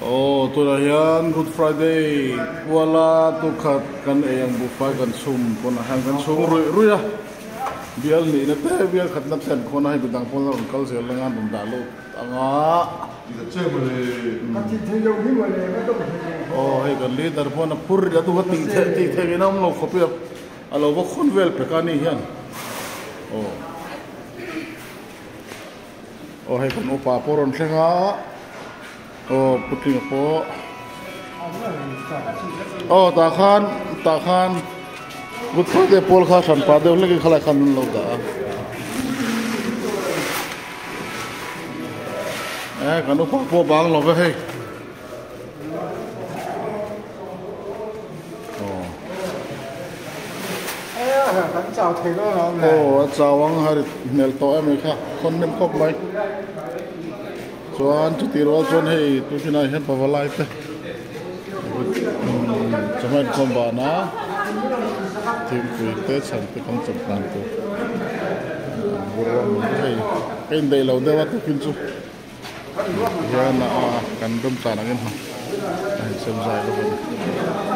Aw tunah hian Good Friday kuala tukhat kan ei ang buhfai kan chhum pawnah hian kan chhung ruih ruih a bial nihna te bial khatna thlen khawn a hei midang pawn a rawn kal zel anga an rawn dah lut anga aw hei kan leader pawn a phur a duh a tih theih tih theih in a awm lo khawp i a lo va khawn vel pek a ni hian aw. Aw hei kan upa pawh rawn thleng a aw putlinga pawh aw tah khan tah khan good friday pawl kha hran pah deuh hlek in khalai khan an lo dah a e kan upa pawh bang lo ve hei. Aw a chau ang a rit hmel tawh em kha khawn nem khawp mai chuan chuti rual chuan hei tukinah hian pavalai te chawhma inkhawm vana thingpui te chhan te kan chawp dan tur hei ka indaih lo deuh a tukin chu. Hian a kan remchan angin a insem zai bawk a ni.